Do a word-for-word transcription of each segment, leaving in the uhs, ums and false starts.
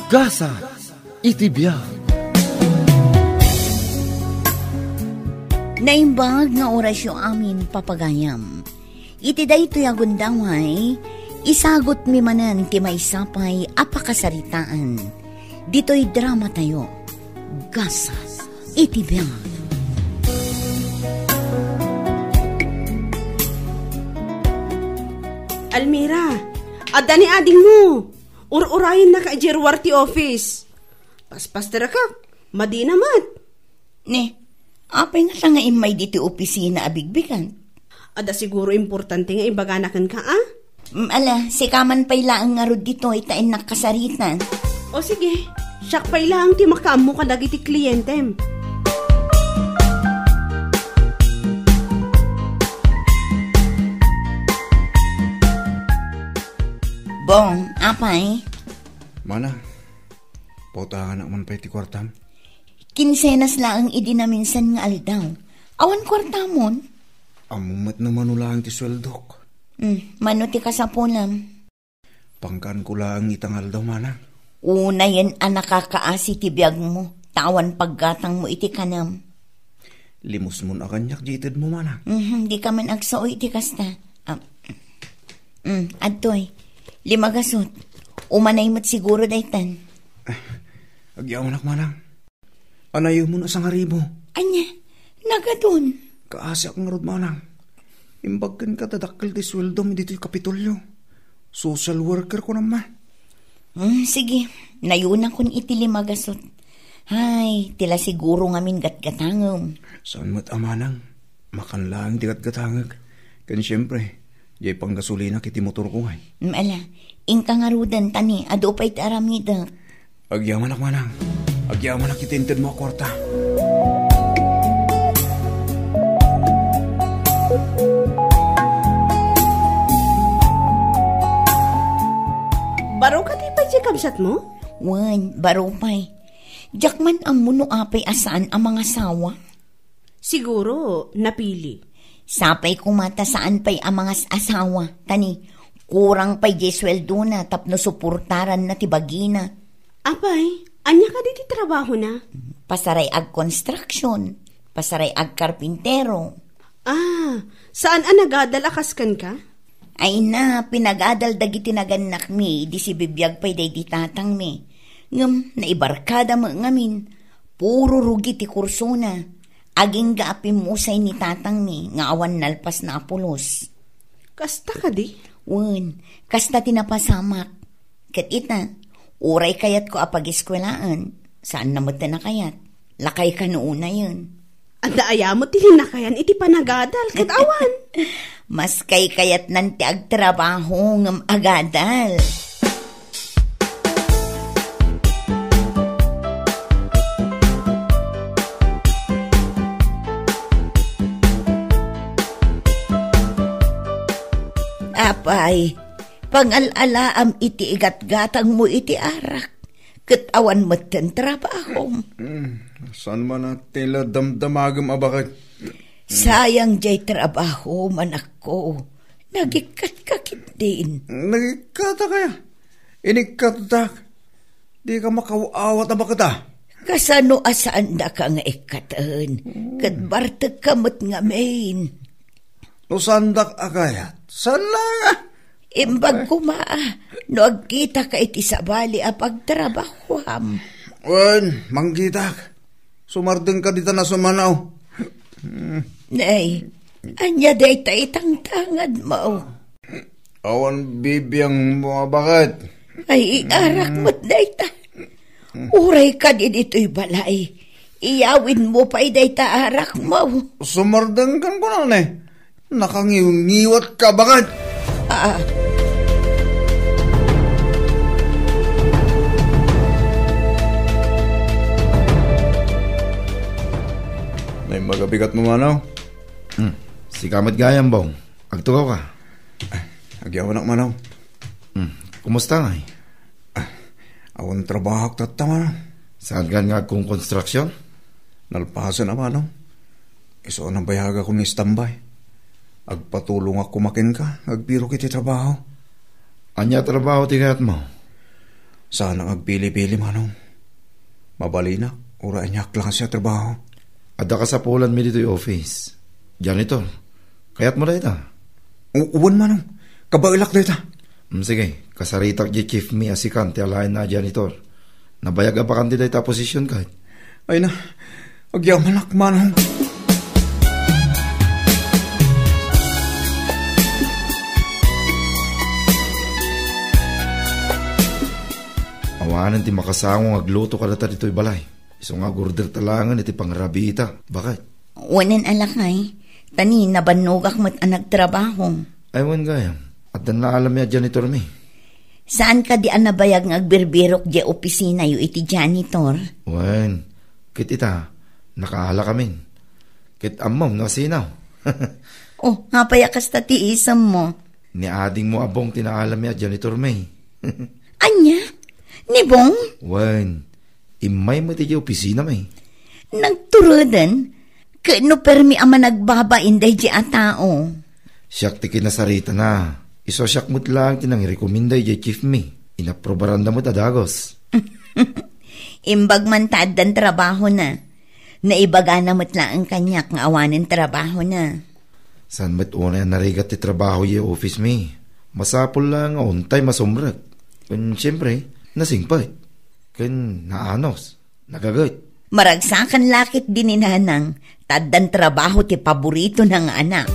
Gasat iti biag. Naimbag nga orasyo amin, papagayam. Iti daytoy a gundaway, isagutmi manen ti maysa pay a pakasaritaan. Ditoy dramatayo, Gasat iti biag. Almira, adda ni adingmo. Ur-urayennaka idiay ruar ti office. Paspasterakak, madina met. Ne, apay ngata nga immay ditoy opisina a bigbigan? Adda siguro importante nga ibagana kenka, a? Mm, ala, sika man pay laeng ngarud ditoy ta innak kasaritan. O sige, siak pay laeng ti makaammo kadagiti klientem. Bong, apay? Manang, pautanganak man pay ti kuartam. Kinsenas laeng idi naminsan nga aldaw. Awan kuartamon? Ammo met no mano laeng ti sueldok. Hmm, mano ti kasapulam? Pangkaanko laeng ita nga aldaw, manang. Unayen a nakakaasi ti biagmo, ta awan paggatangmo iti kanam. Limusmon a kaniak di itedmo, manang. Mhm, di ka man agsao iti kasta. Ah, mm, adtoy. Lima gasut. Umanay met siguro daytan. Agyamanak, manang. Anayemon a sangaribu. Ania? Nagadun. Kaasiak ngarud, manang. Imbag kenka ta dakkel ti sueldom ditoy Kapitolyo. Social worker ko naman. Hmm, sige. Nayunakon iti lima gasut. Hay, ti la siguro ngamin gatgatangem. Saan met a, manang? Makan laeng ti gatgatangek. Ken siyempre, diay panggasolina iti motorko ngay. Mm, ala, inka ngaruden ta ni, adu pay ti aramidek. Agyamanak, manang. Agyamanak iti intedmo a kuarta. Baro kadi pay ti kabsatmo? Wen, baro pay. Diak man ammo no apay a saan a mangasawa. Siguro, napili. Sapay koma ta saan pay a mangas-asawa, ta ni, kurang pay diay sueldona tapno suportaranna ti bagina. Apay, ania kadi ti trabahona? Pasaray-ag construction, pasaray-ag karpintero. Ah, saan a nagadal a kas kenka? Ay na, pinagadal dagiti nagannakmi, idi sibibiag pay daydi tatangmi. Ngem naibarkada met ngamin, puro rugi ti kursona. Agingga a pimmusay ni tatangmi nga awan nalpasna a pulos. Kasta kadi? Wen, kasta ti napasamak. Ket ita, uray kayatko a pagiskuelaan, saanna met ti nakayat. Lakay kano unayen. Adda aya met ti linakayan iti panagadal, ket awan. Mas kaykayatnan ti agtrabaho ngem agadal. Apay, pangal-alaam iti igatgatangmo iti arak, ket awan metten trabahom. Mm, saan man a ti la damdamagem a baket? Sayang jay trabaho, manakko. Nagikkatka ketdin. Nagikkatak aya? Inikkatak. Dika makaw-awat a baketa. Kasano a saandaka nga ikkaten? Ket bartekka met ngamin. No saandak a kayat, saan la nga? Imbag koma, no agkitaka iti sabali a pagtrabahoam. Wen, mangkitak. Sumardengka dita nasumanaw. Nay, ania dayta itangtangad mo? Awan bibiang mo a baket. Ay, arak met dayta. Uray kadi ditoy balay, iyawidmo pay dayta arakmo. Sumardengkan ko na, ne. Nakangiwngiwat ka, baket. Ah. Nay, magabigat mo, manaw? Hmm. Sika met gayam, Bong. Agtugaw ka. Agyamanak, manaw. Hmm. Kumusta ngay? Ah, awan trabahok tatta, manaw. Saan kan nga agkonkonstruksyon? Nalpasen a, manaw. Isu a nabayagakon nga istambay. Agpatulongak koma kenka nga agbirok iti trabaho. Ania trabaho ti kayatmo? Saanak nga agpili-pili, Manong. Mabalinak, uray ania a klase a trabaho. Adda kasapulanmi ditoy office. Janitor, kayatmo dayta? U-, wen, Manong. Kabaelak dayta. Mm, sige, kasaritak di chief mi a sikan ti alaenna a janitor. Nabayag a bakante dayta a position, kayat. Ay na, agyamanak, Manong. Awanen ti makasango nga agluto kadata ditoy balay. Isu nga agorder ta laengen iti pangrabiita. Bakit? Wen, lakay. Ta ni, nabannogak met a nagtrabaho. Ay, wen gayam. Addan naalammi a janitor mi. Saan kadi a nabayag nga agbirbirok diay opisinayo iti janitor? Wen, ket ita, nakaalakamin. Ket ammom no asino. Oh, apay a kasta ti isemmo? Ni adingmo a Bong ti naalammi a janitor mi. Ania? Ni Bong? Wen, immay met idiay opisina mi. Nagturuden? Ket no permi a managbabain daydiay a tao? Siak ti kinasaritana. Isu a siak met laeng ti nangirekomenda idiay chief mi. Inaprubaranda met a dagus. Imbag man ta addan trabahona. Naibagana met laeng kaniak nga awanen trabahona. Saan met unay a narigat ti trabaho idiay office mi. Masapul laeng nga untay masumrek. Ken siempre, nasingpet. Ken naanus. Nagaget. Maragsakan la ketdi ni Nanang, ta addan trabaho ti paboritona nga anak.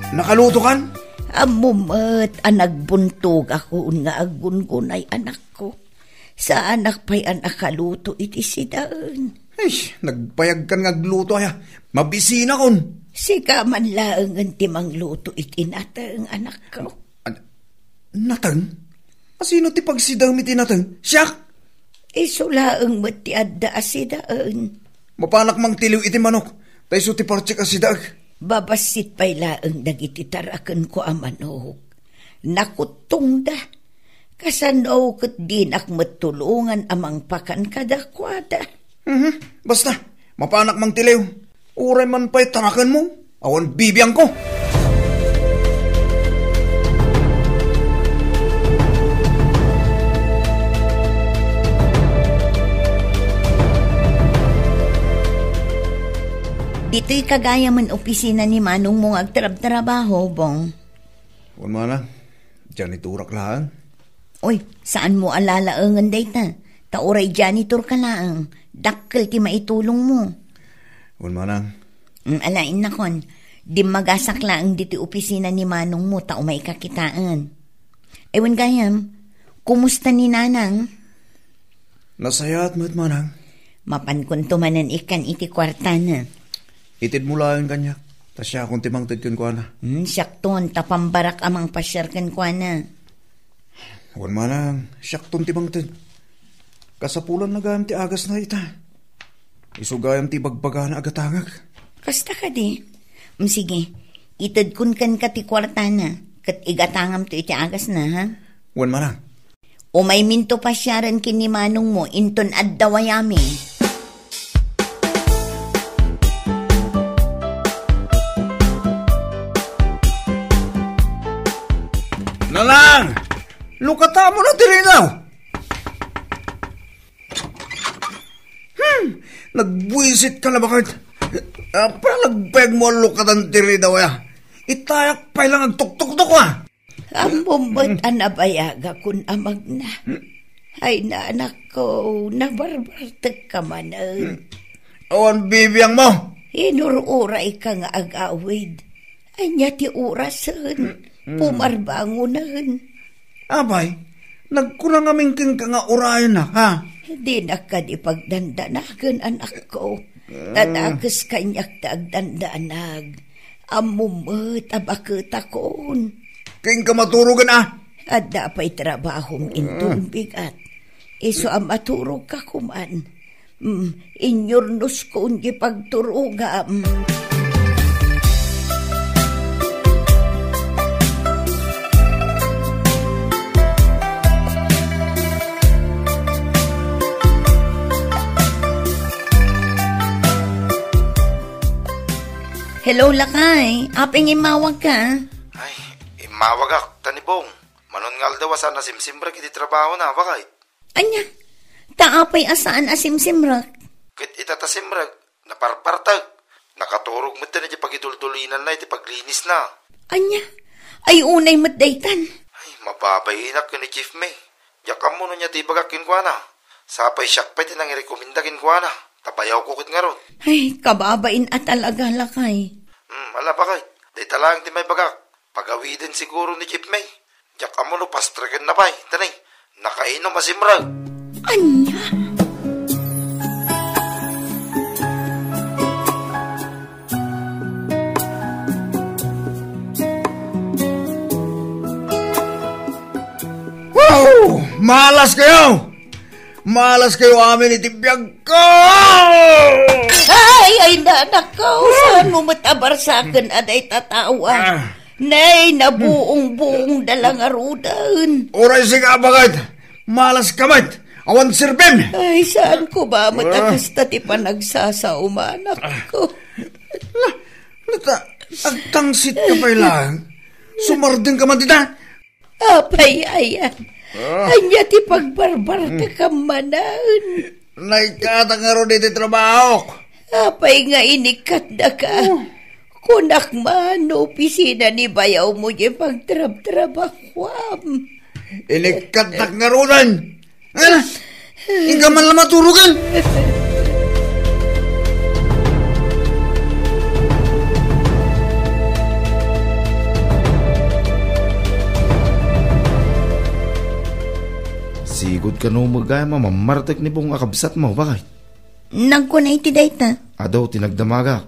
Nakalutokan? Ammom met a nagbuntogakon nga aggungunay, anakko. Saanak pay a nakaluto iti sidaen. Ay, nagbayagkan nga agluto aya. Mabisinakon. Sika man laengen ti mangluto iti nateng, anakko. An-, nateng? Asino ti pagsidaem iti nateng? Siak? Isu laeng met ti adda a sidaen. Mapanak mangtiliw iti manok. Ta isu ti partik a sidaek. Babassit pay laeng dagiti tarakenko a manok. Nakuttongda. Kasano ket dinak met tulongan a mangpakan kadakuada? Mhm. Basta, mapanak mangtiliw. Uray man pay tarakenmo, awan bibiangko. Ditoy kagayam opisina ni manongmo nga agtrabtrabaho, Bong? Wen, manang. Janitorak laeng. Oy, saanmo a lalaengen dayta? Ta uray janitor ka laeng, dakkel ti maitulongmo. Wen, manang. Mm, ala, innakon, dimmagasak laeng ditoy opisina ni manongmo ta umayka kitaen. Ay, wen gayam, kumusta ni Nanang? Nasayaat met, manang. Mapankonto manen ikkan iti kuartana. Itedmo laeng kaniak, ta siakon ti mangted kenkuana. Hmm, siakton, ta pambarak a mangpasiar kenkuana. Wen, manang, siakton ti mangted. Kasapulanna gayam ti agasna ita. Isu gayam ti ibagbagana a gatangak. Kasta kadi? Hmm, sige, itedkon kenka ti kuartana, ket igatangamto iti agasna, ha? Wen, manang. Umayminto pasiaren ken ni manongmo inton adda wayami. Nanang! Lukatamo na ti ridaw! Hmm! Nagbuisit ka na, baket? Apay a nagpayagmo a lukatan ti ridaw, ya? Itayak pay lang agtuktuktok, ah! Ammom met a nabayagakon a magna. Ay, nanakko, nabarbartek ka manen. Awan bibiangmo. Inur-urayka nga agawid. Ania ti orasen? Mm, mm. Pumarbangonen. Apay, nagkuna ngamin kenka nga urayenak, ha? Dinak kadi pagdandanagen, anakko. Ta dakes kaniak ti agdandanag. Ammom met a baketakon. Kenka maturogen, a? Adda pay trabahom inton bigat. Isu a maturogka koman. Mm, inyurnoskon ti pagturogam. Hello, lakay. Apay nga immawagka? Ay, immawagak, ta ni Bong. Manon nga aldaw a saan a simsimrek iti trabahona, bakit? Ania? Ta apay a saan a simsimrek? Ket ita ta simrek, naparpartek. Nakaturog met ti pagiduldulinanna iti paglinisna. Ania? Ay, unay met daytan. Ay, mababainak ken ni Chief May. Diak ammo no ania ti ibagak kenkuana. Sapay siak pay ti nangirekomenda kenkuana. Ta bayawko ket ngarud. Ay, kababain a talaga, lakay. Hmm, ala, bakit? Dayta laeng ti maibagak. Pagawiden siguro ni Chief May. Diak ammo no pastreken na pay. Tani, nakainom a simrek. Ania? Wow! Malas kayo! Malas kayo amin iti biag ko! Ay, ay, nanak ko, saan mo met abarsaken a dayta tawa? Ah. Nay, nabuong-buong da lang a rudan. Uray sika, bakit? Malas ka met. Awan serbim. Ay, saan ko ba met a kasta ti panagsasaumanak ko? La, nata, agtangsit ka pay lang. Sumardeng ka man dita. Apay, ayan. Ah. Anya ti pagbarbarta ka manen? Naikkatak ngarud iti trabahok. Apay nga inikkatda ka? Oh. Kunak man, no opisina ni bayaw mo diay pagtrabtrabahuam. Inikkattak ngaruden. Ala, inka man la maturogen. Sigud kano met gayam a mammartek ni Bong a kabsatmo, bakit? Nagkuna iti dayta. Adu ti nagdamagak.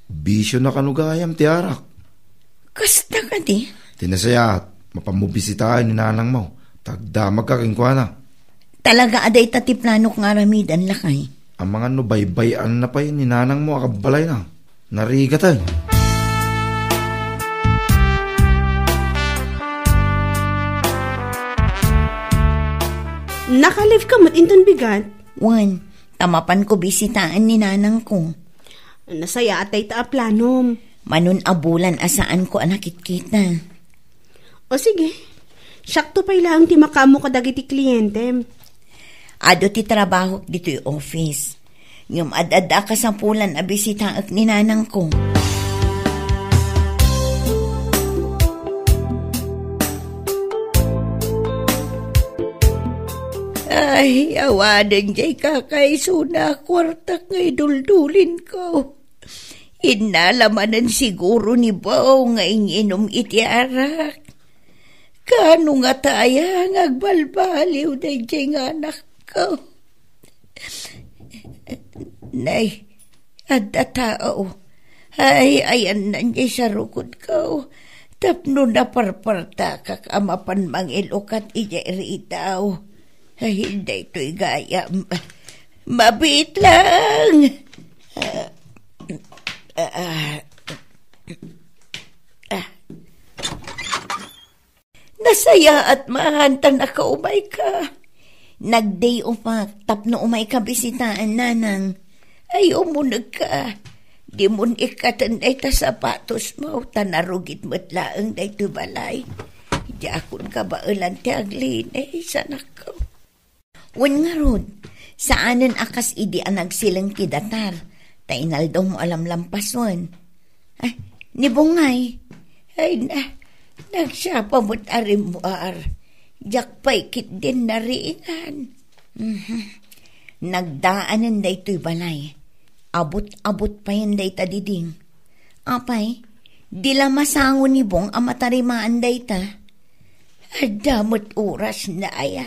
Bisio na kano gayam ti arak. Kasta kadi? Ti nasayaat, mapanmo bisitaen ni nanangmo. Ta agdamagka kenkuana. Talaga a dayta ti planok nga aramidan, lakay. Amangan no baybay-anna pay ni nanangmo a kabbalayna. Narigaten. Naka-leave ka met inton bigat? Wen, ta mapanko bisitaen ni nanangko. Nasayaat dayta a planom. Manon a bulan a saanko a nakitkita. O sige, siakto pay laeng ti makaammo kadagiti klientem. Adu ti trabahok ditoy office. Ngem ad-adda a kasapulan a bisitaek ni nanangko. Ay, awanen diay kakaisuna a kuartak nga iduldulinko. Innala manen siguro ni Bao nga inginom iti arak. Kaano ngata aya nga agbalbaliw daydiay nga anakko? Nay, adda tao. Ay, ayanna diay sarukodko. Tapno naparpartakak a mapan mangilukat idiay ridaw. Ay, daytoy gayam. Mabiit lang. Ah, ah, ah. Nasayaat man ta nakaumayka. Nag-day off-ak tapno umayka bisitaen, nanang. Ay, umunegka. Dimon ikkaten dayta sapatosmo, ta narugit met laeng daytoy balay. Diakon kabaelan ti aglinis, anakko. Wen ngarud, saanen a kas idi a nagsileng ti datar, ta inaldawmo a lamlampasen. Ay, ni Bongay. Ay na, nagsapa met a rimmuar. Diak pay ketdin nariingan. Mhm. Nagdaanen daytoy balay. Abut-abut payen dayta diding. Apay, di la masango ni Bong a matarimaan dayta? Adda met orasna aya.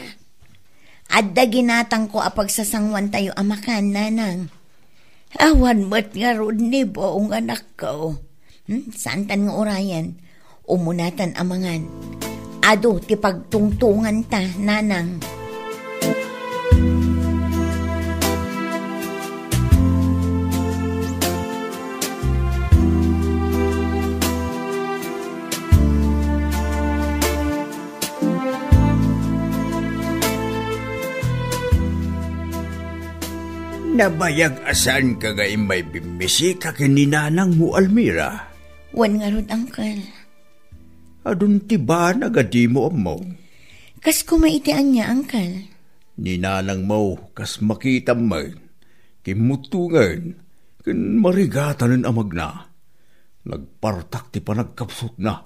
Adda ginatangko a pagsasangoantayo a makan, nanang. Awan met ngarud ni Bong, anakko. Hmm, saantan nga urayen. Umunatan a mangan. Adu ti pagtungtunganta, nanang. Ta bayag a saanka nga immay bimmisita ken ni nanangmo, Almira? Wen ngarud, Uncle. Adun ti banag a dimo ammo. Kas koma iti ania, Uncle? Ni nanangmo, kas makitam met, kimmuttongen, ken marigatanen a magna. Nagpartak ti panagkapsutna.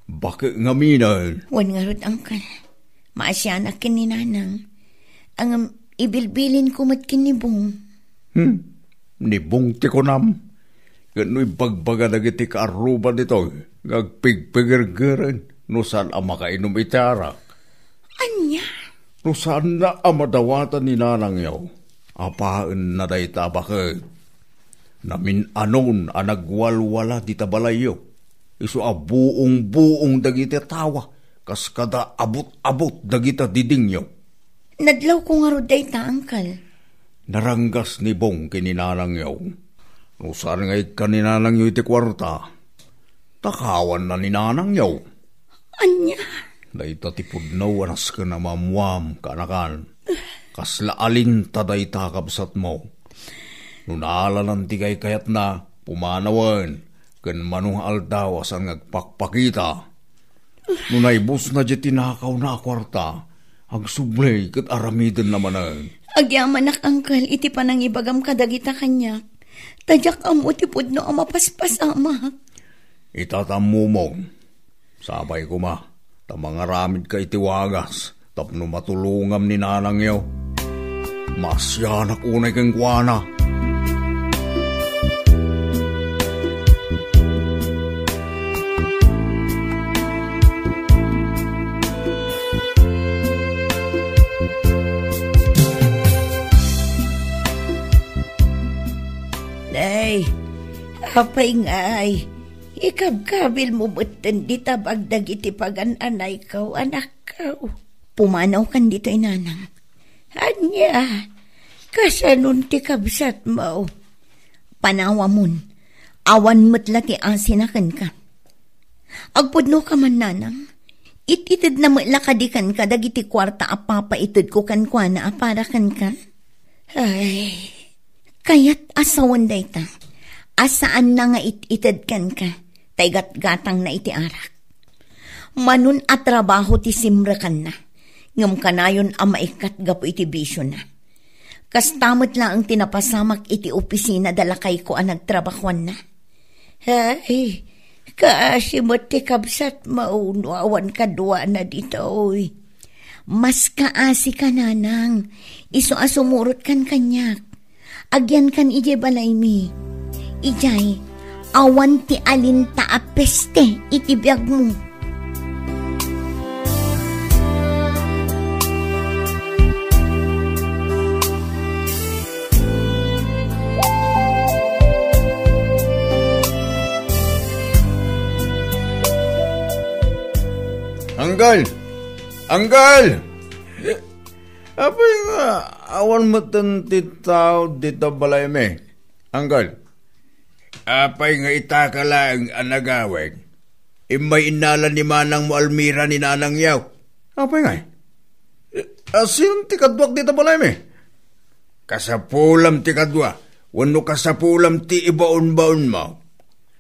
Bake ngaminen. Wen ngarud, Uncle. Maasianak ken ni Nanang. Ngem ibilbilinko met ken ni Bong. Hmm? Ni Bong ti kunam? Ket no ibagbaga dagiti kaarruba ditoy nga agpigpigergeren no saan a makainum iti arak. Ania? No saanna a madawatan ni nanangyo, apaenna dayta a baket. Namin-anon a nagwalwala dita balayyo. Isu a buong-buong dagiti tawa, kas kada abut-abut dagita didingyo. Nadlawko ngarud dayta, Uncle. Naranggas ni Bong ken ni nanangyo. No saan nga ikkan ni nanangyo iti kuarta, takawanna ni nanangyo. Ania? Dayta ti pudno a nasken a maammoam, kaanakan. Kasla alinta dayta, kabsatmo. No naalanan ti kaykayatna, pumanawen, ken mano nga aldaw a saan nga agpakpakita. No naibusna diay tinakawna a kuarta, agsubli ket aramidenna manen. Agyamanak, Uncle, iti panangibagam kadagita kaniak. Ta diak ammo ti pudno a mapaspasamak. Ita ta ammomon. Sapay koma, ta mangaramidka iti wagas tapno matulongam ni nanangyo. Maasianak unay kenkuana. Nay, apay ngay, ikabkabilmo metten dita bag dagiti pagan-anayko, anakko. Pumanawkan ditoy, nanang. Ania, kasanon ti kabsatmo? Panawamon, awan met la ti asina kenka. Agpudnoka man, nanang. It-itedna met la kadi kenka dagiti kuarta a papaitedko kenkuana a para kenka? Ay, kayat a sawen dayta, a saanna nga it-ited kenka, ta igatgatangna iti arak. Manon a trabaho ti simrekanna, ngem kanayon a maikkat gapu iti bisiona. Kasta met laeng ti napasamak iti opisina da lakayko a nagtrabahoanna. Ay, kaasi met ti kabsatmo no awan kaduana ditoy. Mas kaasika, nanang, isu a sumurotkan kaniak. Agyankan idiay balaymi. Idiay, awan ti alinta a peste iti biagmo. Anggal! Anggal! Apay nga awan metten ti tao dita balaymi, Anggal? Apay nga itaka laeng a nagawid? Immay innala ni manangmo Almira ni nanangyo. Apay nga? Eh, a, sino ti kaduak dita balaymi? Kasapulam ti kadua, wenno kasapulam ti ibaonbaonmo.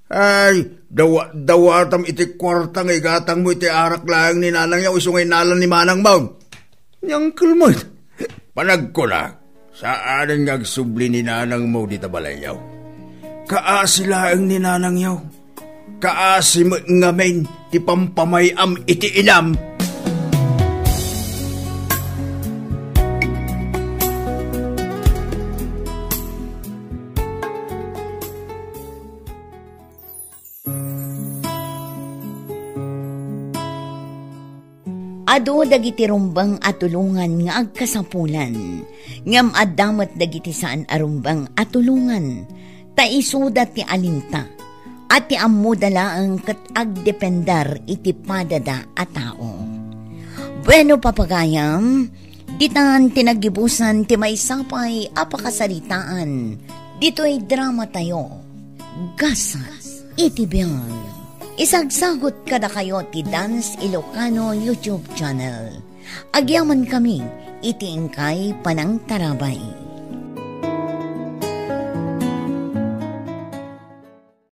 Ay, dawa-, dawatam iti kuarta nga igatangmo iti arak laeng ni nanangyo isu nga innala ni manangmo. Ni Uncle met. Panagkunak, saanen nga agsubli ni nanangmo dita balayyo. Kaasi laeng ni nanangyo. Kaasi met ngamin ti pampamay-am iti inam. Adu dagiti rumbeng a tulongan nga agkasapulan, ngem adda met dagiti saan a rumbeng a tulongan, ta isuda ti alinta, a ti ammoda laeng ket agdepender iti padada a tao. Bueno, papagayam, ditan ti naggibusan ti maysa pay a pakasaritaan ditoy dramatayo, Gasat iti Biag. Isagsagut kadakayo ti Dance Ilocano YouTube channel. Agyamankami iti inkay panangtarabay.